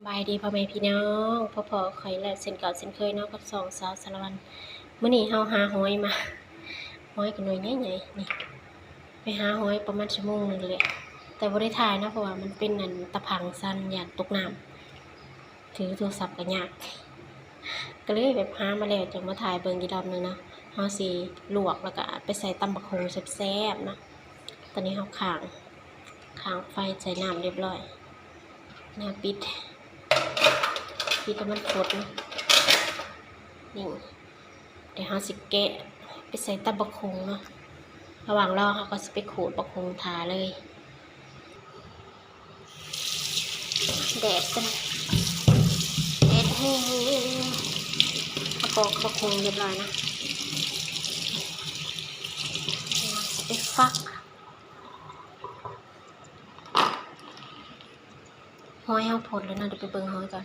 ສະບາຍດີພໍ່ແມ່ພີ່ນ້ອງ ພໍ້ໆຂ້ອຍແລ້ວເຊັ່ນເກົ່າເຊັ່ນເຄີຍເນາະ ກັບຊ່ອງສາວສາລະວັນ. ມື້ນີ້ເຮົາຫາຫອຍມາ ຫອຍກໍໜ່ວຍໃຫຍ່ໆ ນີ້ ໄປຫາຫອຍປະມານຊົ່ວໂມງໜຶ່ງແຫຼະ ແຕ່ບໍ່ໄດ້ຖ່າຍເນາະ ເພາະວ່າມັນເປັນອັນຕາພັງສັ່ນ ຢ້ານຕົກນ້ຳ ຖືໂທລະສັບກໍຍາກ ກໍເລີຍແບບຫາມາແລ້ວຈັ່ງມາຖ່າຍເບິ່ງອີກລອບໜຶ່ງເນາະ. ເຮົາຊິລວກ ແລ້ວກໍໄປໃສ່ຕຳບັກຫຸ່ງແຊບໆເນາະ. ຕອນນີ້ເຮົາຄ້າງ ຄ້າງໄຟໃສ່ນ້ຳຮຽບຮ້ອຍ ແລ້ວປິດ ປິດໃຫ້ມັນຟົດເນາະ. ນີ້ ດຽວເຮົາຊິແກະໄປໃສ່ຕຳບັກຫຸ່ງເນາະ. ລະຫວ່າງລໍເຮົາກໍຊິໄປຂູດບັກຫຸ່ງຖ້າເລີຍ. ແດດກັນ ແດດແຮງ ເຮົາປອກບັກຫຸ່ງຮຽບຮ້ອຍນະ ຊິໄປຟັກ. ຫອຍເຮົາຟົດແລ້ວເນາະ ດຽວໄປເບິ່ງຫອຍກ່ອນ.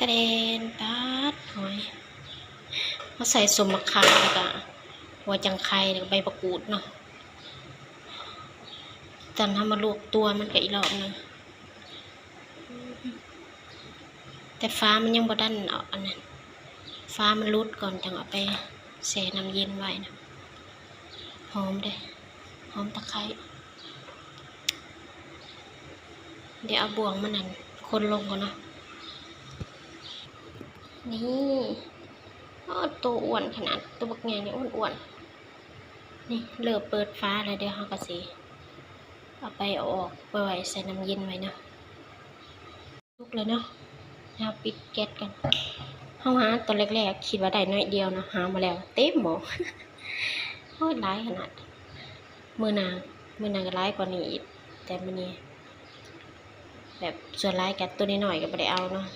ຕະແດນ ປາດ ຫອຍ ເຮົາໃສ່ສົ້ມໝາກຂາມ ແລ້ວກະຫົວຈັງໄຄ ແລ້ວກະໃບມະກູດເນາະ. ຕອນເຮົາມາລວກຕົວມັນກະອີກລອບໜຶ່ງ ແຕ່ຝາມັນຍັງບໍ່ທັນເອົາອັນນັ້ນ ຝາມັນຫຼຸດກ່ອນ ຈັ່ງເອົາໄປແຊ່ນ້ຳເຢັນໄວ້ນະ. ຫອມເດ້ ຫອມຕະໄຄ. ດຽວເອົາບ່ວງມານັ້ນ ຄົນລົງກ່ອນເນາະ. ນີ້ ໂອ້ ໂຕອ້ວນຂະໜາດ ໂຕບັກໃຫຍ່ນີ້ອ້ວນໆ. ນີ້ເລີ່ມເປີດຝາແລ້ວ ດຽວເຮົາກໍຊິເອົາໄປ ເອົາອອກໄປໄວ້ໃສ່ນ້ຳເຢັນໄວ້ເນາະ. ສຸກແລ້ວເນາະ ເຮົາປິດແກັສກັນ. ເຮົາຫາຕອນແລກໆ ຄິດວ່າໄດ້ໜ້ອຍດຽວເນາະ ຫາມາແລ້ວເຕັມໝໍ້ ໂອ້ຍ ຫຼາຍຂະໜາດ. ມື້ໜ້າ ມື້ໜ້າກໍຫຼາຍກວ່ານີ້ອີກ ແຕ່ມື້ນີ້ແບບສ່ວນຫຼາຍກໍໂຕນ້ອຍໆ ກໍບໍ່ໄດ້ເອົາເນາະ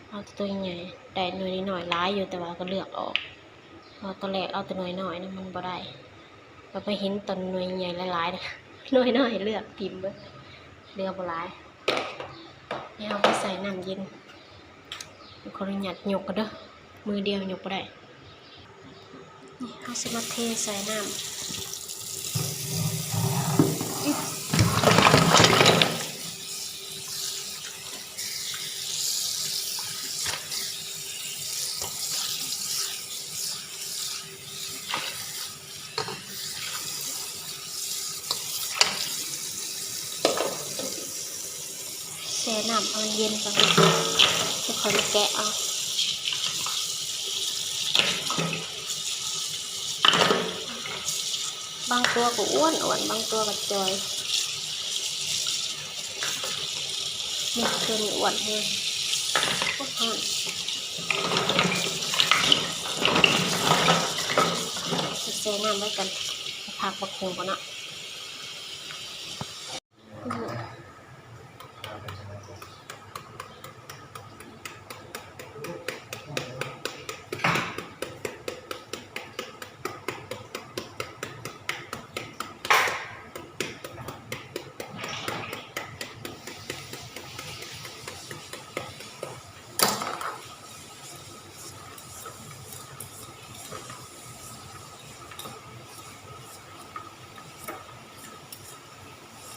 ເອົາແຕ່ໂຕໃຫຍ່. ໄດ້ໜ່ວຍນ້ອຍໆ ຫຼາຍຢູ່ ແຕ່ວ່າກໍເລືອກອອກ ເພາະວ່າຕອນແລກເອົາແຕ່ໜ່ວຍນ້ອຍນະ ມັນບໍ່ໄດ້ ກໍໄປເຫັນຕອນໜ່ວຍໃຫຍ່ຫຼາຍໆ ໜ່ວຍນ້ອຍເລືອກຖິ້ມເບິດ ເຫຼືອບໍ່ຫຼາຍ. ດຽວເອົາໄປໃສ່ນ້ຳເຢັນ ຂໍອະນຸຍາດຍົກກ່ອນເດີ ມືດຽວຍົກບໍ່ໄດ້. ນີ້ ເຮົາຊິມາເທໃສ່ນ້ຳ ແຊ່ນ້ຳໃຫ້ມັນເຢັນກ່ອນ ແລ້ວຄ່ອຍມາແກະເອົາ. ບາງຕົວກໍອ້ວນໆ ບາງຕົວກໍຈ່ອຍ. ນີ້ ຕົວນີ້ອ້ວນແຮງ ໂອ້ ຮ້ອນ. ແຊ່ນ້ຳໄວ້ກ່ອນ ພັກບັກຫຸ່ງກ່ອນເນາະ.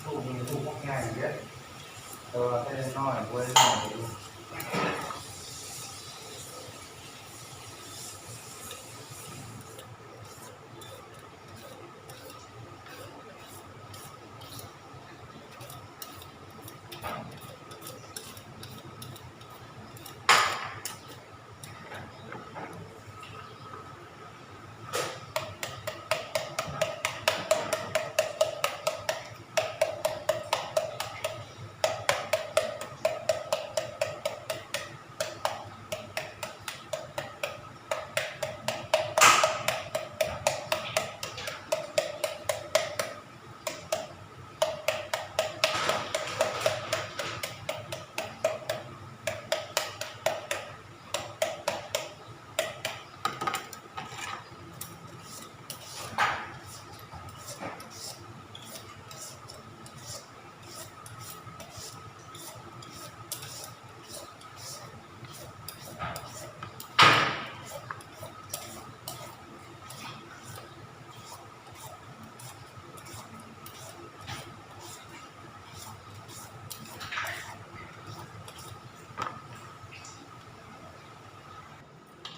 ລູກນີ້ລູກບັກໃຫຍ່ເດ້ ແຕ່ວ່າໄດ້ນ້ອຍ ບໍ່ໄດ້ນ້ອຍເດ້.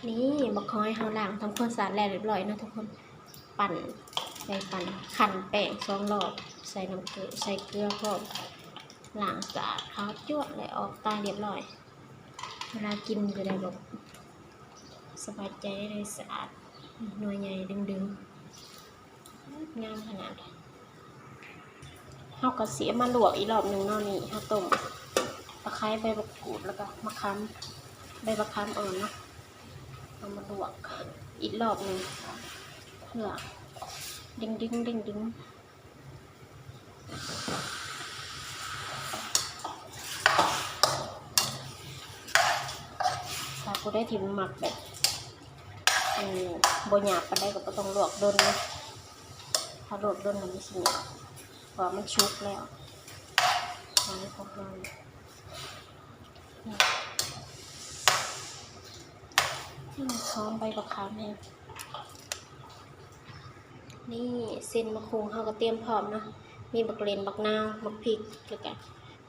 ນີ້ບັກຫອຍເຮົາລ້າງທຳຄວາມສະອາດແລ້ວຮຽບຮ້ອຍເນາະທຸກຄົນ. ປັ່ນ ໄປປັ່ນ ຂັ້ນແປ້ງສອງລອບ ໃສ່ນ້ຳເກືອ ໃສ່ເກືອພ້ອມ ລ້າງສະອາດຂາວຈັ້ວະ ແລະ ອອກຕາຮຽບຮ້ອຍ. ເວລາກິນຈະໄດ້ແບບສະບາຍໃຈ ໄດ້ສະອາດ ໜ່ວຍໃຫຍ່ດຶງໆ. ງາມຂະໜາດ. ເຮົາກໍຊິເອົາມາລວກອີກລອບໜຶ່ງເນາະ. ນີ້ເຮົາຕົ້ມຕະໄຄ ໃບບັກກູດ ແລ້ວກໍມະຂາມ ໃບມະຂາມອ່ອນເນາະ ເອົາມາລວກອີກລອບໜຶ່ງ ເພື່ອດຶງໆ ດຶງໆ. ຖ້າຜູ້ໃດທີ່ມັກແບບ ອັນ ບໍ່ຫຍາບປານໃດກໍບໍ່ຕ້ອງລວກດົນເນາະ. ຖ້າລວກດົນແລ້ວມັນຊິຫຍາບ ເພາະວ່າມັນສຸກແລ້ວ. ອັນນີ້ຂອງເຮົາ ຫອມໃບບັກຂາມແຮງ. ນີ້ເສັ້ນໝາກຫຸ່ງເຮົາກໍຕຽມພ້ອມເນາະ. ມີບັກເລັ່ນ ບັກນາວ ບັກພິກ ແລ້ວກະ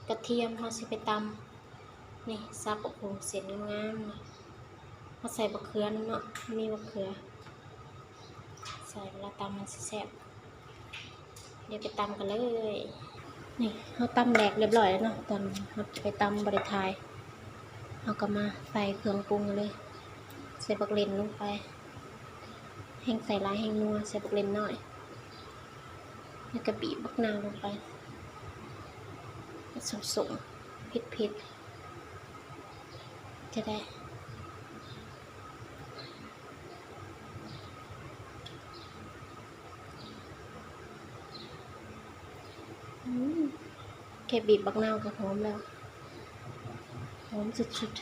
ກະທຽມ ເຮົາຊິໄປຕຳ. ນີ້ສັບບັກຫຸ່ງເສັ້ນງາມໆ ເຮົາໃສ່ບັກເຂືອນຳເນາະ. ມີບັກເຂືອ ໃສ່ເວລາຕຳມັນຊິແຊບ. ດຽວໄປຕຳກັນເລີຍ. ນີ້ເຮົາຕຳແຫຼກຮຽບຮ້ອຍແລ້ວເນາະ. ຕອນເຮົາໄປຕຳບໍ່ໄດ້ຖ່າຍ. ເຮົາກໍມາໃສ່ເຄື່ອງປຸງເລີຍ. ໃສ່ບັກເລັ່ນລົງໄປ. ແຮ່ງໃສ່ຫຼາຍແຮ່ງນົວ. ໃສ່ບັກເລັ່ນນ້ອຍ. ແລ້ວກໍບີບບັກນາວລົງໄປ. ສົ້ມໆ ເຜັດໆ ຈະໄດ້. ອືມ ແຄ່ບີບບັກນາວກໍຫອມແລ້ວ ຫອມສຸດໆ.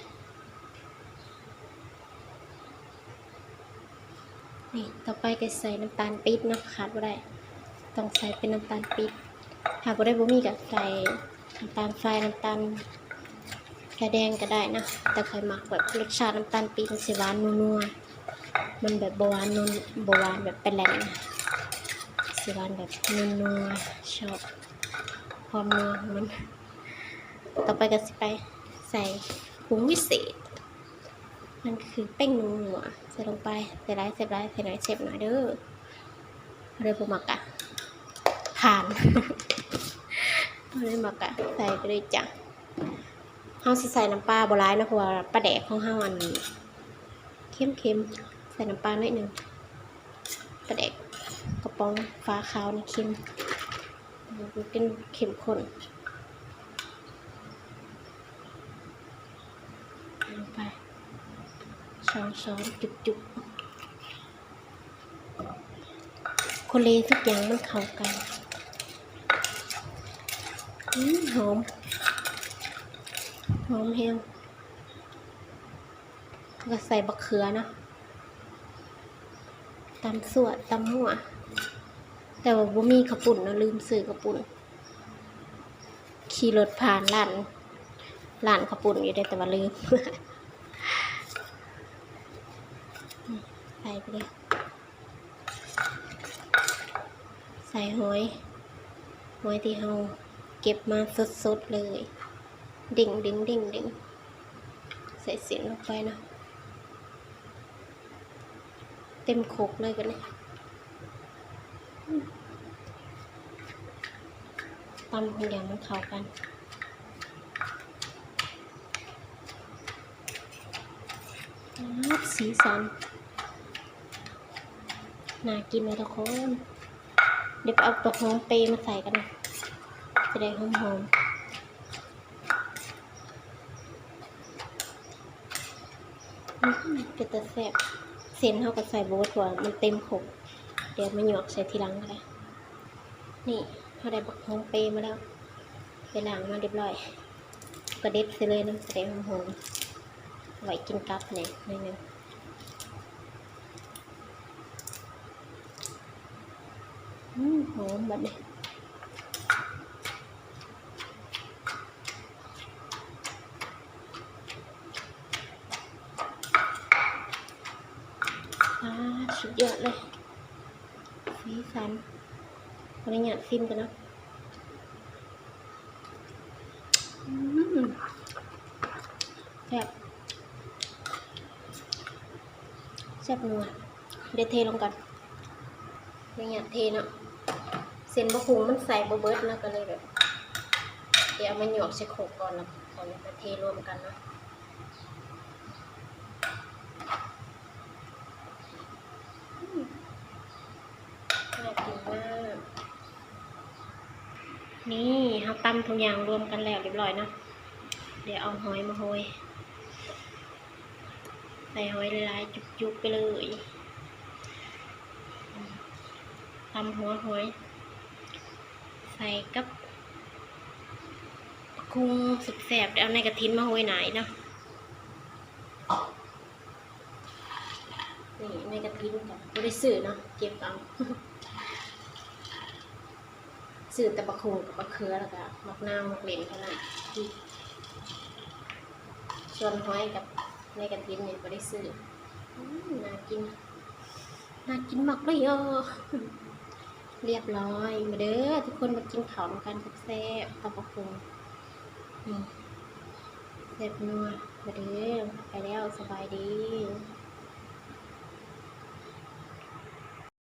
ນີ້ ຕໍ່ໄປກໍໃສ່ນ້ຳຕານປີບເນາະ ຂາດບໍ່ໄດ້ ຕ້ອງໃສ່ເປັນນ້ຳຕານປີບ. ຖ້າຜູ້ໃດບໍ່ມີກໍໃສ່ນ້ຳຕານຊາຍ ນ້ຳຕານ ກະແດງກໍໄດ້ນະ ແຕ່ຂ້ອຍມັກແບບລົດຊາດນ້ຳຕານປີບ ມັນຊິຫວານນົວໆ ມັນແບບບໍ່ຫວານນົວ ບໍ່ຫວານແບບແປແລ່ນນະ ຊິຫວານແບບນົວໆ ຊອບຄວາມນົວຂອງມັນ. ຕໍ່ໄປກໍຊິໄປໃສ່ປຸງວິເສດ ນັ້ນກໍຄືແປ້ງນົວ ໃສ່ລົງໄປ ໃສ່ຫຼາຍແຊບຫຼາຍ ໃສ່ໜ້ອຍແຊບໜ້ອຍເດີ. ຜູ້ໃດບໍ່ມັກກະຜ່ານ ຜູ້ໃດມັກກະໃສ່ໄປເລີຍຈ້າ. ເຮົາຊິໃສ່ນ້ຳປາບໍ່ຫຼາຍເນາະ ເພາະວ່າປາແດກຂອງເຮົາອັນເຄັມໆ ໃສ່ນ້ຳປາໜ້ອຍໜຶ່ງ. ປາແດກກະປ໋ອງຝາຂາວນີ້ເຄັມ ມັນເປັນເຂັ້ມຂຸ້ນ. ລົງໄປສອງຊ້ອນຈຸບໆ. ຄົນເລທຸກຢ່າງມັນເຂົ້າກັນ. ອືມ ຫອມ ຫອມແຮງ. ແລ້ວກໍໃສ່ບັກເຂືອເນາະ ຕຳຊວດຕຳຫົວ. ແຕ່ວ່າບໍ່ມີເຂົ້າປຸ້ນເນາະ ລືມຊື້ເຂົ້າປຸ້ນ. ຂີ່ລົດຜ່ານຮ້ານ ຮ້ານເຂົ້າປຸ້ນຢູ່ເດ້ ແຕ່ວ່າລືມ. ໃສ່ໄປເລີຍ. ໃສ່ຫອຍ ຫອຍທີ່ເຮົາເກັບມາສົດໆເລີຍ ເດ້ງໆ ເດ້ງໆ. ໃສ່ເສັ້ນລົງໄປເນາະ ເຕັມຄົກເລີຍບັດນີ້. ຕຳໃຫ້ຢ່າງມັນເຂົ້າກັນ. ປາດ ສີສັນ ໜ້າກິນເນາະທຸກຄົນ. ດຽວໄປເອົາບັກຫອມເປມາໃສ່ກັນນະ ຈະໄດ້ຫອມໆ. ອືມ ເປັນຕາແຊບ. ເສັ້ນເຮົາກໍໃສ່ບໍ່ໝົດ ເພາະວ່າມັນເຕັມຄົກ ດຽວມາຫຍອກໃສ່ທີຫຼັງກໍໄດ້. ນີ້ ເຮົາໄດ້ບັກຫອມເປມາແລ້ວ ໄປລ້າງມາຮຽບຮ້ອຍ ກໍເດັດໃສ່ເລີຍເນາະ ຈະໄດ້ຫອມໆ ໄວ້ກິນກັບແດ່ໜ້ອຍໜຶ່ງ. ອືມ ຫອມບັດນີ້. ປາດ ສຸດຍອດເລີຍ ສີສັນ. ຂໍອະນຸຍາດຊີມກ່ອນເນາະ. ອືມ ແຊບ. ແຊບນົວ ດຽວເທລົງກ່ອນ ໄດ້ຫຍັດເທເນາະ ເສັ້ນບັກຫຸ່ງມັນໃສ່ບໍ່ເບິດເນາະ ກໍເລີຍແບບ ດຽວເອົາມາຫຍອກໃສ່ໂຄກກ່ອນ ແລ້ວກໍເທລວມກັນເນາະ. ອືມ ໜ້າກິນມາກ. ນີ້ເຮົາຕຳທຸກຢ່າງລວມກັນແລ້ວຮຽບຮ້ອຍເນາະ ດຽວເອົາຫອຍມາໂຮຍ ໃສ່ຫອຍຫຼາຍໆ ຈຸກໆ ໄປເລີຍ. ຕຳຫົວຫອຍ ໃສ່ກັບບັກຫຸ່ງແຊບໆ ດຽວເອົາໃນກະຖິນມາໂຮຍໜ້າອີກເນາະ. ນີ້ໃນກະຖິນກໍບໍ່ໄດ້ຊື້ເນາະ ເກັບເອົາ ຊື້ແຕ່ບັກຫຸ່ງກັບບັກເຂືອ ແລ້ວກໍໝາກນາວໝາກເລັ່ນເທົ່ານັ້ນ ສ່ວນຫອຍກັບໃນກະຖິນນີ້ບໍ່ໄດ້ຊື້. ອືມ ໜ້າກິນ ໜ້າກິນມາກເລີຍ ຮຽບຮ້ອຍ. ມາເດີທຸກຄົນ ມາກິນເຂົ້ານຳກັນແຊບໆ ກັບບັກຫຸ່ງ ອືມ ແຊບນົວ. ມາເດີ ໄປແລ້ວ ສະບາຍດີ.